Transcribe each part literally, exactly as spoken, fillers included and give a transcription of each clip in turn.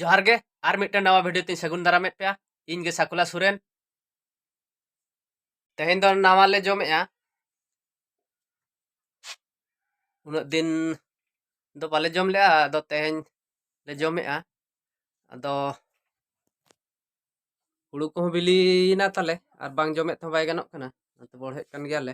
ᱡᱚᱦᱟᱨ ᱜᱮ, ᱟᱨ ᱢᱤᱫᱴᱮᱱ ᱱᱟᱣᱟ video ᱛᱤᱧ ᱥᱟᱹᱜᱩᱱ ᱫᱟᱨᱟᱢᱮᱫ ᱯᱮᱭᱟ᱾ ᱤᱧ ᱜᱮ ᱥᱟᱠᱩᱞᱟ ᱥᱚᱨᱮᱱ᱾ ᱛᱮᱦᱮᱧ ᱫᱚ ᱱᱟᱣᱟ ᱞᱮ ᱡᱚᱢᱮᱜᱼᱟ, ᱩᱱᱟᱹᱜ ᱫᱤᱱ ᱫᱚ ᱵᱟᱞᱮ ᱡᱚᱢ ᱞᱮᱜᱼᱟ, ᱟᱫᱚ ᱛᱮᱦᱮᱧ ᱞᱮ ᱡᱚᱢᱮᱜᱼᱟ᱾ ᱟᱫᱚ ᱦᱩᱲᱩ ᱠᱚᱦᱚᱸ ᱵᱤᱞᱤᱭᱮᱱᱟ ᱛᱟᱞᱮ, ᱟᱨ ᱵᱟᱝ ᱡᱚᱢᱮᱫ ᱛᱮᱦᱚᱸ ᱵᱟᱭ ᱜᱟᱱᱚᱜ ᱠᱟᱱᱟ, ᱚᱱᱟᱛᱮ ᱵᱚᱲᱦᱮᱜ ᱠᱟᱱ ᱜᱮᱭᱟᱞᱮ᱾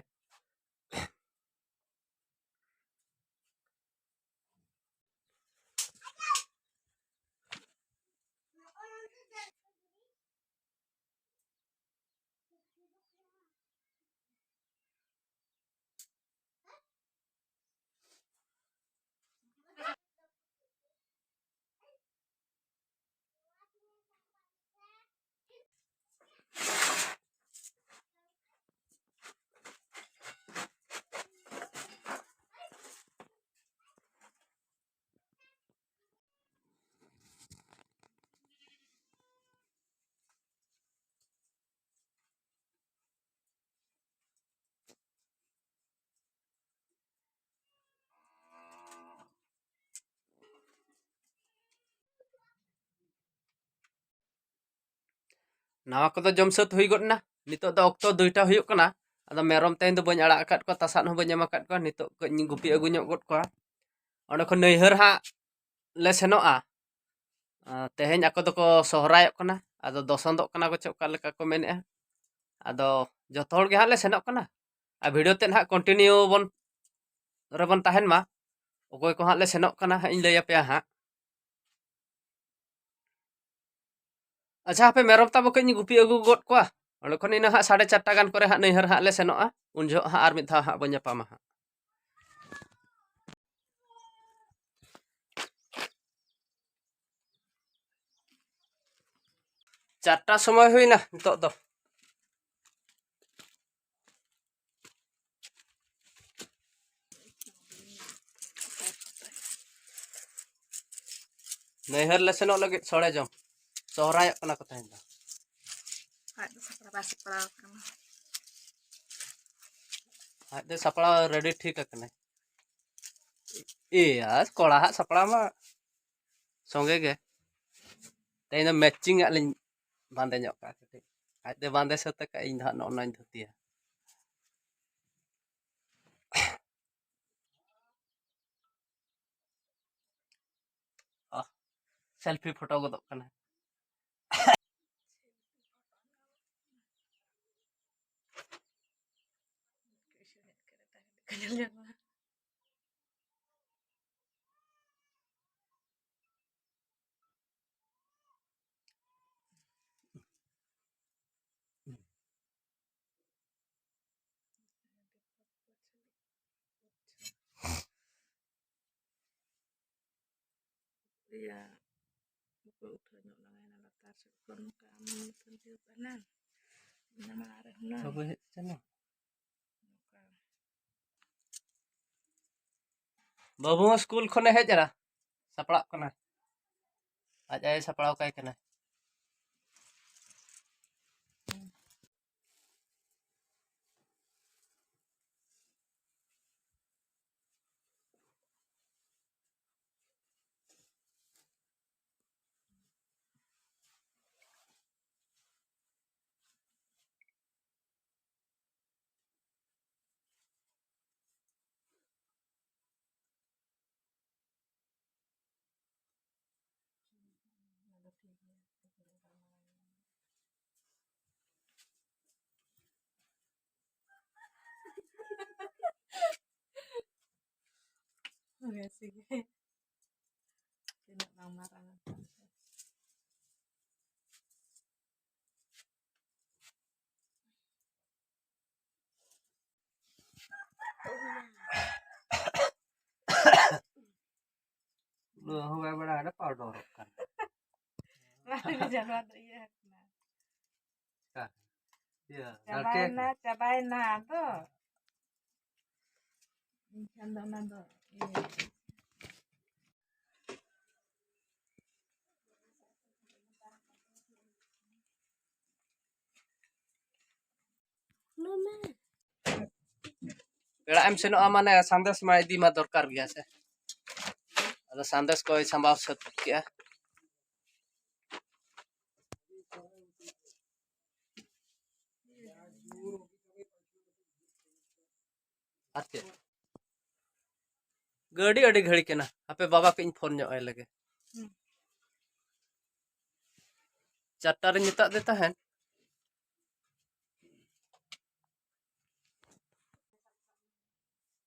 ᱱᱟᱣᱟ ᱠᱚᱫᱚ ᱡᱚᱢ ᱥᱟᱹᱛ ᱦᱩᱭ ᱜᱚᱫ ᱮᱱᱟ᱾ ᱱᱤᱛᱚᱜ ᱫᱚ ᱚᱠᱛᱚ ᱫᱩᱭᱴᱟ ᱦᱩᱭᱩᱜ ᱠᱟᱱᱟ᱾ ᱟᱫᱚ ᱢᱮᱨᱚᱢ ᱛᱮᱦᱮᱧ ᱫᱚ ᱵᱟᱹᱧ ᱟᱲᱟᱜ ᱟᱠᱟᱫ ᱠᱚᱣᱟ, ᱛᱟᱥᱟᱫ ᱦᱚᱸ ᱵᱟᱹᱧ ᱮᱢ ᱟᱠᱟᱫ ᱠᱚᱣᱟ᱾ ᱱᱤᱛᱚᱜ ᱠᱟᱹᱡ ᱤᱧ ᱜᱩᱯᱤ ᱟᱹᱜᱩ ᱧᱚᱜ ᱜᱚᱫ ᱠᱚᱣᱟ᱾ ᱚᱸᱰᱮ ᱠᱷᱚᱱ ᱱᱟᱹᱭᱦᱟᱹᱨ ᱦᱟᱸᱜ ᱞᱮ ᱥᱮᱱᱚᱜᱼᱟ᱾ ᱟᱨ ᱛᱮᱦᱮᱧ ᱟᱠᱚ ᱫᱚᱠᱚ ᱥᱚᱦᱨᱟᱭᱚᱜ ᱠᱟᱱᱟ, ᱟᱫᱚ ᱫᱚᱥᱚᱱᱫᱚᱜ ᱠᱟᱱᱟ ᱠᱚ ᱪᱮ ᱚᱠᱟ ᱞᱮᱠᱟ ᱠᱚ ᱢᱮᱱᱮᱫᱼᱟ᱾ ᱟᱫᱚ ᱡᱚᱛᱚ ᱦᱚᱲ ᱜᱮ ᱦᱟᱸᱜ ᱞᱮ ᱥᱮᱱᱚᱜ ᱠᱟᱱᱟ᱾ ᱟᱨ video ᱛᱮᱫ ᱦᱟᱸᱜ continue ᱵᱚᱱ, ᱨᱮᱵᱚᱱ ᱛᱟᱦᱮᱱ ᱢᱟ᱾ ᱚᱠᱚᱭ ᱠᱚ ᱦᱟᱸᱜ ᱞᱮ ᱥᱮᱱᱚᱜ ᱠᱟᱱᱟ ᱦᱟᱸᱜ ᱤᱧ ᱞᱟᱹᱭ ᱟᱯᱮᱭᱟ ᱦᱟᱸᱜ᱾ ᱟᱪᱪᱷᱟ, ᱦᱟᱯᱮ ᱢᱮᱨᱚᱢ ᱛᱟᱵᱚ ᱠᱟᱹᱡ ᱤᱧ ᱜᱩᱯᱤ ᱟᱹᱜᱩ ᱜᱚᱫ ᱠᱚᱣᱟ᱾ ᱚᱸᱰᱮ ᱠᱷᱚᱱ ᱤᱱᱟᱹ ᱦᱟᱸᱜ ᱥᱟᱲᱮ ᱪᱟᱨᱴᱟ ᱜᱟᱱ ᱠᱚᱨᱮ ᱦᱟᱸᱜ ᱱᱟᱹᱭᱦᱟᱹᱨ ᱦᱟᱸᱜ ᱞᱮ ᱥᱮᱱᱚᱜᱼᱟ᱾ ᱩᱱ ᱡᱚᱦᱚᱜ ᱦᱟᱸᱜ ᱟᱨ ᱢᱤᱫ ᱫᱷᱟᱣ ᱦᱟᱸᱜ ᱵᱚᱱ ᱧᱟᱯᱟᱢᱟ ᱦᱟᱸᱜ᱾ ᱪᱟᱨᱴᱟ ᱥᱚᱢᱚᱭ ᱦᱩᱭᱱᱟ ᱱᱤᱛᱚᱜ ᱫᱚ᱾ ᱱᱟᱹᱭᱦᱟᱹᱨ ᱞᱮ ᱥᱮᱱᱚᱜ ᱞᱟᱹᱜᱤᱫ ᱥᱚᱲᱮ ᱡᱚᱢ᱾ ᱥᱚᱦᱨᱟᱭᱚᱜ ᱠᱟᱱᱟ ᱠᱚ ᱛᱮᱦᱮᱧ ᱫᱚ᱾ ᱟᱡ ᱫᱚ ᱥᱟᱯᱲᱟᱣ ᱵᱟᱭ ᱥᱟᱯᱲᱟᱣ ᱟᱠᱟᱱᱟ᱾ ᱟᱡ ᱫᱚ ᱥᱟᱯᱲᱟᱣ ready ᱴᱷᱤᱠ ᱟᱠᱟᱱᱟᱭ᱾ ᱤᱭᱟᱹ, ᱠᱚᱲᱟ ᱦᱟᱜ ᱥᱟᱯᱲᱟᱣ ᱢᱟ ᱥᱚᱸᱜᱮ ᱜᱮ᱾ ᱤᱧ ᱫᱚ ᱢᱮᱪᱤᱝ ᱟᱜ ᱞᱤᱧ ᱵᱟᱸᱫᱮ ᱧᱚᱜ ᱠᱟᱜᱼᱟ ᱠᱟᱹᱴᱤᱡ᱾ ᱟᱡ ᱫᱚ ᱵᱟᱸᱫᱮ ᱥᱟᱹᱛ ᱟᱠᱟᱫ, ᱤᱧ ᱫᱚ ᱦᱟᱸᱜ ᱱᱚᱜᱼᱚ ᱱᱚᱣᱟᱧ ᱫᱷᱩᱛᱤᱭᱟ᱾ ᱥᱮᱞᱯᱷᱤ ᱯᱷᱳᱴᱳ ᱜᱚᱫᱚᱜ ᱠᱟᱱᱟ᱾ ᱤᱭᱟᱹ, ᱵᱟᱠᱚ ᱩᱴᱷᱟᱹᱣ ᱧᱚᱜ ᱞᱟᱜᱟᱭᱮᱱᱟ ᱞᱟᱛᱟᱨ ᱥᱮᱫ ᱠᱷᱚᱱ, ᱱᱚᱝᱠᱟ ᱟᱢ ᱧᱩᱛᱩᱢ ᱦᱩᱭᱩᱜ ᱠᱟᱱᱟ᱾ ᱚᱱᱟ ᱢᱟᱲᱟᱝ ᱨᱮ ᱦᱩᱱᱟᱹᱝ᱾ ᱵᱟᱵᱩ ᱦᱮᱡ ᱠᱟᱱᱟ? ᱱᱚᱝᱠᱟ᱾ ᱵᱟᱹᱵᱩ ᱦᱚᱸ ᱥᱠᱩᱞ ᱠᱷᱚᱱᱮ ᱦᱮᱡ ᱮᱱᱟ, ᱥᱟᱯᱲᱟᱜ ᱠᱟᱱᱟ, ᱟᱡ ᱟᱭᱳ ᱥᱟᱯᱲᱟᱣ ᱠᱟᱭ ᱠᱟᱱᱟ᱾ ᱵᱮᱥ ᱜᱮ᱾ ᱛᱤᱱᱟᱹᱜ ᱵᱟᱝ ᱢᱟᱨᱟᱝ ᱟᱠᱟᱱ ᱛᱮ᱾ ᱵᱟᱹᱦᱩ ᱵᱟᱭ ᱵᱟᱲᱟᱭᱟ, ᱚᱸᱰᱮ ᱯᱟᱣᱰᱟᱨᱚᱜ ᱠᱟᱱᱟ᱾ ᱵᱟᱝ, ᱡᱟᱢᱟ ᱫᱚ ᱤᱭᱟᱹ ᱟᱠᱟᱱᱟ᱾ ᱪᱮᱠᱟ? ᱤᱭᱟᱹ, ᱪᱟᱵᱟᱭᱮᱱᱟ, ᱰᱟᱨᱠᱮ? ᱪᱟᱵᱟᱭᱮᱱᱟ ᱟᱫᱚ᱾ ᱮᱱᱠᱷᱟᱱ ᱫᱚ ᱚᱱᱟ ᱫᱚ ᱤᱭᱟᱹ᱾ ᱯᱮᱲᱟᱜ ᱮᱢ ᱥᱮᱱᱚᱜᱼᱟ ᱢᱟᱱᱮ ᱥᱟᱸᱫᱮᱥ ᱢᱟ ᱤᱫᱤ ᱢᱟ ᱫᱚᱨᱠᱟᱨ ᱜᱮᱭᱟ ᱥᱮ᱾ ᱟᱫᱚ ᱥᱟᱸᱫᱮᱥ ᱠᱚᱭ ᱥᱟᱢᱵᱟᱣ ᱥᱟᱹᱛ ᱠᱮᱜᱼᱟ᱾ ᱟᱨ ᱪᱮᱫ? ᱜᱟᱹᱰᱤ ᱟᱹᱰᱤ ᱜᱷᱟᱹᱲᱤ ᱠᱟᱱᱟ, ᱦᱟᱯᱮ ᱵᱟᱵᱟ ᱠᱟᱹᱡ ᱤᱧ ᱯᱷᱳᱱ ᱧᱚᱜ ᱟᱭ ᱞᱮᱜᱮ᱾ ᱦᱩᱸ᱾ ᱪᱟᱨᱴᱟ ᱨᱤᱧ ᱢᱮᱛᱟᱫ ᱫᱮ ᱛᱟᱦᱮᱸᱫ᱾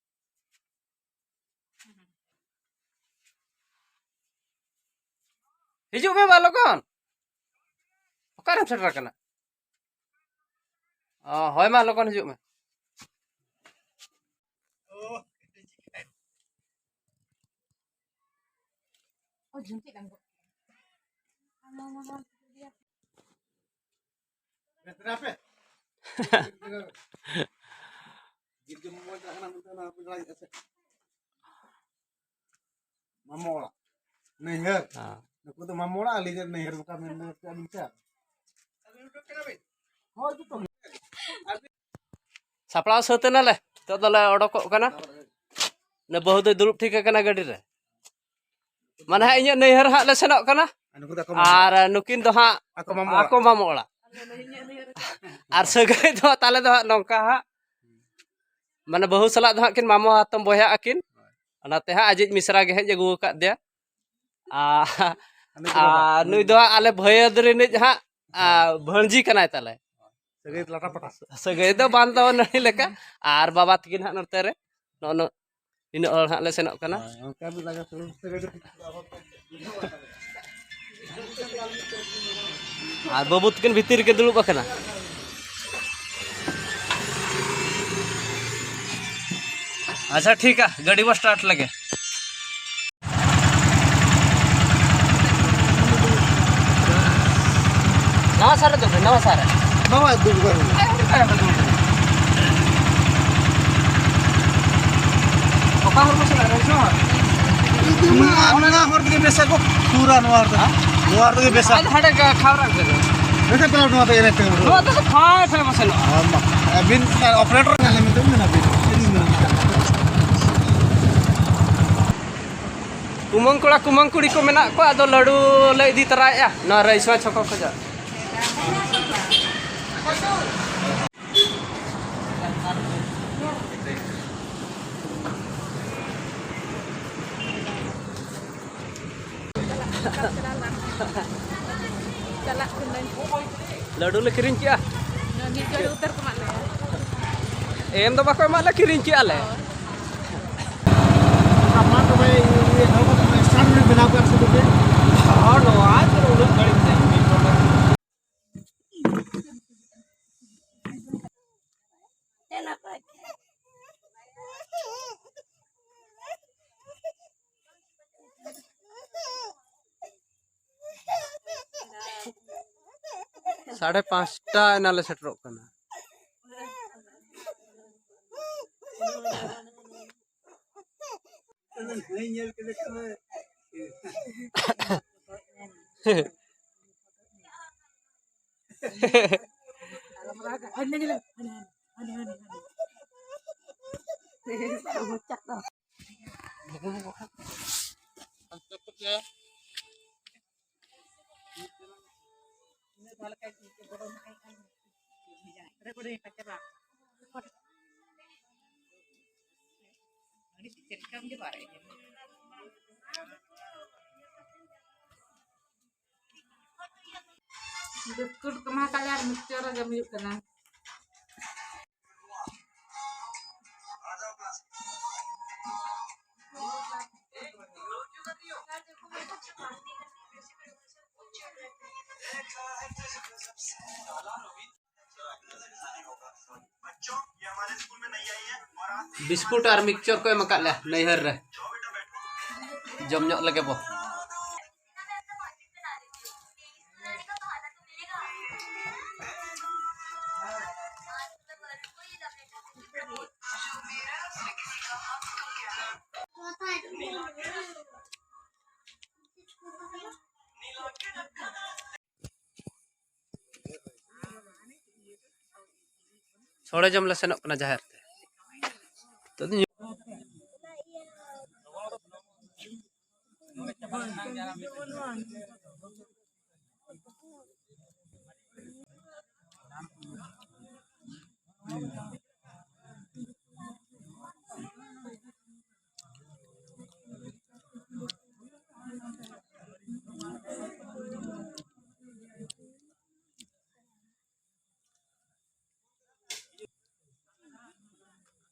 ᱦᱤᱡᱩᱜ ᱢᱮ ᱢᱟ ᱞᱚᱜᱚᱱ᱾ ᱚᱠᱟᱨᱮᱢ ᱥᱮᱴᱮᱨ ᱟᱠᱟᱱᱟ? ᱚ, ᱦᱳᱭ ᱢᱟ ᱞᱚᱜᱚᱱ ᱦᱤᱡᱩᱜ ᱢᱮ᱾ ᱢᱟᱢᱚ ᱚᱲᱟᱜ᱾ ᱱᱟᱹᱭᱦᱟᱹᱨ᱾ ᱦᱮᱸ᱾ ᱱᱩᱠᱩ ᱫᱚ ᱢᱟᱢᱚ ᱚᱲᱟᱜ, ᱟᱹᱞᱤᱧ ᱫᱚ ᱱᱟᱹᱭᱦᱟᱹᱨ ᱵᱟᱠᱷᱨᱟ ᱢᱮᱱ ᱫᱚ ᱪᱮᱫ ᱟᱹᱞᱤᱧ ᱪᱟᱞᱟᱜ? ᱦᱳᱭ, ᱡᱚᱛᱚ᱾ ᱥᱟᱯᱲᱟᱣ ᱥᱟᱹᱛ ᱮᱱᱟᱞᱮ, ᱱᱤᱛᱚᱜ ᱫᱚᱞᱮ ᱚᱰᱚᱠᱚᱜ ᱠᱟᱱᱟ᱾ ᱱᱩᱭ ᱵᱟᱹᱦᱩ ᱫᱚᱭ ᱫᱩᱲᱩᱵ ᱴᱷᱤᱠ ᱟᱠᱟᱱᱟ ᱜᱟᱹᱰᱤ ᱨᱮ᱾ ᱢᱟᱱᱮ ᱦᱟᱸᱜ ᱤᱧᱟᱹᱜ ᱱᱟᱹᱭᱦᱟᱹᱨ ᱦᱟᱸᱜ ᱞᱮ ᱥᱮᱱᱚᱜ ᱠᱟᱱᱟ᱾ ᱟᱨ ᱱᱩᱠᱩ ᱫᱚ ᱟᱠᱚ ᱢᱟᱢᱚ ᱟᱨ ᱚᱲᱟᱜ᱾ ᱱᱩᱠᱤᱱ ᱫᱚ ᱦᱟᱸᱜ ᱟᱠᱚ ᱢᱟᱢᱚ ᱚᱲᱟᱜ᱾ ᱟᱠᱚ ᱢᱟᱢᱚ ᱚᱲᱟᱜ᱾ ᱟᱨ ᱥᱟᱹᱜᱟᱹᱭ ᱫᱚ ᱛᱟᱞᱮ ᱫᱚ ᱦᱟᱸᱜ ᱱᱚᱝᱠᱟ ᱦᱟᱸᱜ, ᱢᱟᱱᱮ ᱵᱟᱹᱦᱩ ᱥᱟᱞᱟᱜ ᱫᱚ ᱦᱟᱸᱜ ᱠᱤᱱ ᱢᱟᱢᱚ ᱦᱟᱛᱚᱢ ᱵᱚᱭᱦᱟᱜ ᱟᱹᱠᱤᱱ᱾ ᱚᱱᱟᱛᱮ ᱦᱟᱸᱜ ᱟᱡᱤᱡ ᱢᱤᱥᱨᱟ ᱜᱮ ᱦᱟᱸᱜ ᱤᱧ ᱟᱹᱜᱩ ᱟᱠᱟᱫ ᱫᱮᱭᱟ᱾ ᱟᱨ, ᱩᱱᱤ ᱫᱚ ᱵᱟᱵᱟ᱾ ᱟᱨ ᱱᱩᱭ ᱫᱚ ᱦᱟᱸᱜ ᱟᱞᱮ ᱵᱷᱟᱹᱭᱟᱹᱫ ᱨᱤᱱᱤᱡ ᱦᱟᱸᱜ, ᱟᱨ ᱵᱷᱟᱹᱬᱡᱤ ᱠᱟᱱᱟᱭ ᱛᱟᱞᱮ᱾ ᱥᱟᱹᱜᱟᱹᱭ ᱞᱟᱴᱟ ᱯᱟᱴᱟ᱾ ᱥᱟᱹᱜᱟᱹᱭ ᱫᱚ ᱵᱟᱝ ᱛᱟᱵᱚᱱ ᱱᱟᱹᱲᱤ ᱞᱮᱠᱟ᱾ ᱟᱨ ᱵᱟᱵᱟ ᱛᱟᱹᱠᱤᱱ ᱦᱟᱸᱜ ᱱᱚᱛᱮ ᱨᱮ, ᱱᱚᱜᱼᱚ ᱱᱚ-, ᱱᱤᱱᱟᱹᱜ ᱦᱚᱲ ᱦᱟᱸᱜ ᱞᱮ ᱥᱮᱱᱚᱜ ᱠᱟᱱᱟ᱾ ᱦᱳᱭ, ᱚᱱᱠᱟ ᱜᱮ ᱞᱟᱜᱟ ᱥᱟᱹᱜᱟᱹᱭ ᱫᱚ ᱴᱷᱤᱠ᱾ ᱟᱨ ᱵᱟᱹᱵᱩ ᱛᱟᱹᱠᱤᱱ ᱵᱷᱤᱛᱤᱨ ᱨᱮᱠᱤᱱ ᱫᱩᱲᱩᱵ ᱟᱠᱟᱱᱟ᱾ ᱟᱪᱪᱷᱟ, ᱴᱷᱤᱠᱟ, ᱜᱟᱹᱰᱤ ᱵᱚ start ᱞᱮᱜᱮ᱾ ᱱᱟᱣᱟ ᱥᱟᱨ ᱨᱮ ᱫᱚ, ᱱᱟᱣᱟ ᱥᱟᱨ ᱨᱮ᱾ ᱱᱟᱣᱟ ᱫᱩ ᱵᱤᱜᱷᱟᱹ ᱦᱩᱭᱩᱜᱼᱟ᱾ ᱚᱠᱟ ᱦᱚᱨ ᱠᱚ ᱥᱮᱱᱚᱜᱼᱟ, ᱨᱟᱹᱭᱥᱚ ᱦᱚᱨ? ᱱᱚᱣᱟ, ᱱᱚᱣᱟ ᱦᱚᱨ ᱛᱮᱜᱮ ᱵᱮᱥᱟ ᱠᱚ, ᱯᱩᱨᱟ ᱱᱚᱣᱟ ᱦᱚᱨ ᱛᱮ᱾ ᱦᱮᱸ? ᱱᱚᱣᱟ ᱦᱚᱨ ᱛᱮᱜᱮ ᱵᱮᱥᱟ᱾ ᱟᱫᱚ ᱦᱟᱸᱰᱮ ᱜᱟ-, ᱠᱷᱟᱣᱨᱟ ᱨᱮ᱾ ᱵᱮᱥᱟ ᱛᱚ ᱱᱚᱣᱟ ᱛᱮᱜᱮ ᱮᱱᱮᱡ ᱛᱮ᱾ ᱱᱚᱣᱟ ᱫᱚ ᱯᱷᱟᱭ ᱯᱷᱟᱭ ᱵᱚ ᱥᱮᱱᱚᱜᱼᱟ᱾ ᱦᱚᱸ, ᱢᱟ᱾ ᱟᱹᱵᱤᱱ ᱚᱯᱟᱨᱮᱴᱚᱨ ᱧᱮᱞ ᱢᱮ, ᱢᱮᱱᱟ ᱵᱤᱱ᱾ ᱠᱩᱢᱟᱹᱝ ᱠᱚᱲᱟ, ᱠᱩᱢᱟᱹᱝ ᱠᱩᱲᱤ ᱠᱚ ᱢᱮᱱᱟᱜ ᱠᱚᱣᱟ, ᱟᱫᱚ ᱞᱟᱹᱰᱩ ᱞᱮ ᱤᱫᱤ ᱛᱚᱨᱟᱭᱮᱫᱼᱟ ᱱᱚᱣᱟ ᱨᱟᱹᱭᱥᱚ ᱪᱷᱚᱠᱚ ᱠᱷᱚᱱᱟᱜ᱾ ᱪᱟᱞᱟᱜ ᱠᱟᱹᱱᱟᱹᱧ᱾ ᱞᱟᱹᱰᱩ ᱞᱮ ᱠᱤᱨᱤᱧ ᱠᱮᱜᱼᱟ᱾ ᱱᱤᱡᱮᱨ ᱩᱛᱟᱹᱨ ᱠᱚ ᱮᱢᱟᱜ ᱞᱮᱭᱟ᱾ ᱮᱢ ᱫᱚ ᱵᱟᱠᱚ ᱮᱢᱟᱜ ᱞᱮ, ᱠᱤᱨᱤᱧ ᱠᱮᱜᱼᱟ ᱞᱮ᱾ ᱥᱟᱢᱟᱱ ᱫᱚ ᱵᱷᱟᱭ, ᱤᱭᱟᱹ, ᱮᱦᱚᱵ ᱠᱟᱛᱮ ᱥᱴᱟᱨᱴ ᱨᱮ ᱵᱮᱱᱟᱣ ᱠᱟᱜ ᱥᱩᱫᱷᱩ ᱜᱮ᱾ ᱦᱚᱲ ᱱᱚᱣᱟ ᱪᱮᱫ ᱩᱱᱟᱹᱜ ᱜᱷᱟᱹᱲᱤᱡ ᱛᱮ ᱢᱤᱫ ᱦᱚᱲ ᱥᱟᱲᱮ ᱯᱟᱸᱪᱴᱟ ᱮᱱᱟᱞᱮ ᱥᱮᱴᱮᱨᱚᱜ ᱠᱟᱱᱟ᱾ ᱵᱤᱥᱠᱩᱴ ᱠᱚ ᱮᱢᱟ ᱠᱟᱜ ᱞᱮᱭᱟ ᱟᱨ ᱢᱤᱠᱥᱪᱟᱨ ᱡᱚᱢ ᱦᱩᱭᱩᱜ ᱠᱟᱱᱟ᱾ ᱵᱤᱥᱠᱩᱴ ᱟᱨ ᱢᱤᱠᱥᱪᱟᱨ ᱠᱚ ᱮᱢ ᱟᱠᱟᱫ ᱞᱮᱭᱟ ᱱᱟᱹᱭᱦᱟᱹᱨ ᱨᱮ, ᱡᱚᱢ ᱧᱚᱜ ᱞᱮᱜᱮ ᱵᱚ᱾ ᱥᱚᱲᱮ ᱡᱚᱢ ᱞᱮ ᱥᱮᱱᱚᱜ ᱠᱟᱱᱟ ᱡᱟᱦᱮᱨ ᱛᱮ᱾ ᱱᱤᱛᱚᱜ ᱫᱚ ᱧᱩ-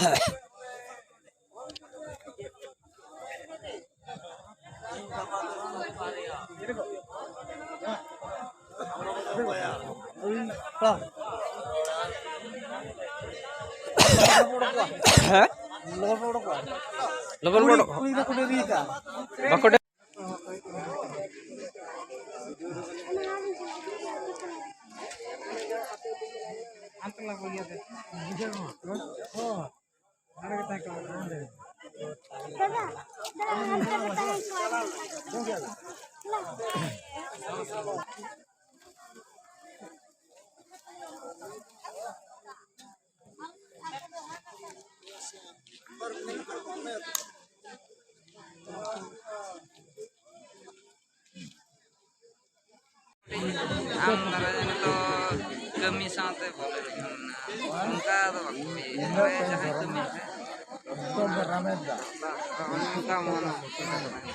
ᱦᱮᱸ? ᱞᱚᱵᱚᱱ ᱵᱚᱰᱚᱜ᱾ ᱵᱟᱠᱚ ᱰᱮ- ᱟᱢ ᱫᱟᱨᱟᱭ ᱱᱤᱛᱚᱜ ᱠᱟᱹᱢᱤ ᱥᱟᱶᱛᱮ ᱵᱚᱞᱚ ᱞᱮᱠᱷᱟᱱ ᱚᱱᱠᱟ ᱫᱚ ᱵᱟᱠᱚ ᱤᱭᱟᱹᱭᱟ᱾ ᱡᱟᱦᱟᱸᱭ ᱠᱟᱹᱢᱤ ᱥᱮ ᱚᱱᱠᱟ ᱢᱚᱱ